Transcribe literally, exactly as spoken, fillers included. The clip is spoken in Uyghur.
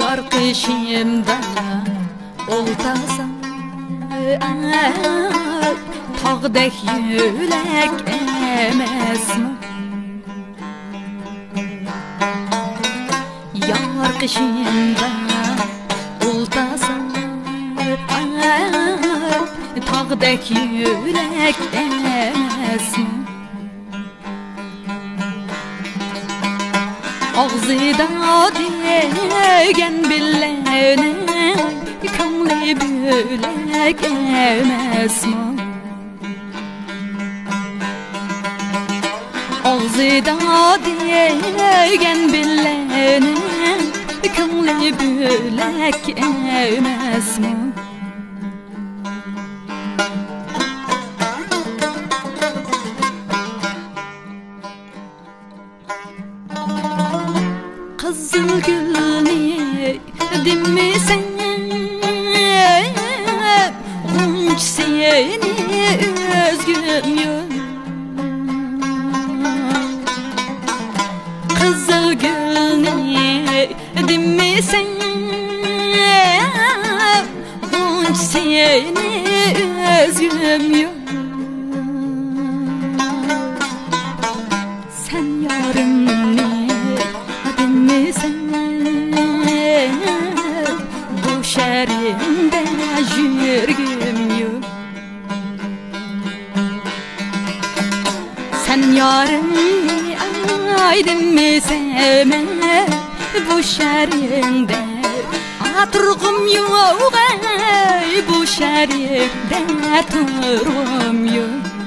يار قېشىمدا ئولتۇرسام، تاغدەك يۆلەك ئەمەسمۇ؟ يار قېشىمدا ئولتۇرسام، تاغدەك يۆلەك ئەمەسمۇ؟ ئاغزىدا دېگەن بىلەننىڭ كۆڭلى بۆلەك ئەمەسمۇ؟ ئاغزىدا دېگەن بىلەننىڭ كۆڭلى بۆلەك ئەمەسمۇ؟ قىزىل گۈلنى دېمىسەم، غۇنچىسىنى ئۈزگۈم يوق. قىزىل گۈلنى دېمىسەم، غۇنچىسىنى ئۈزگۈم يوق. سەن يارىمنى دېمىسەم، بۇ شەھىرىمدە يۈرگۈم يوق. سەن يارىمنى ئاي دېمىسەم، بۇ شەھىرىمدە تۇرغۇم يوق، ئەي، بۇ شەھىرىمدە تۇرغۇم يوق.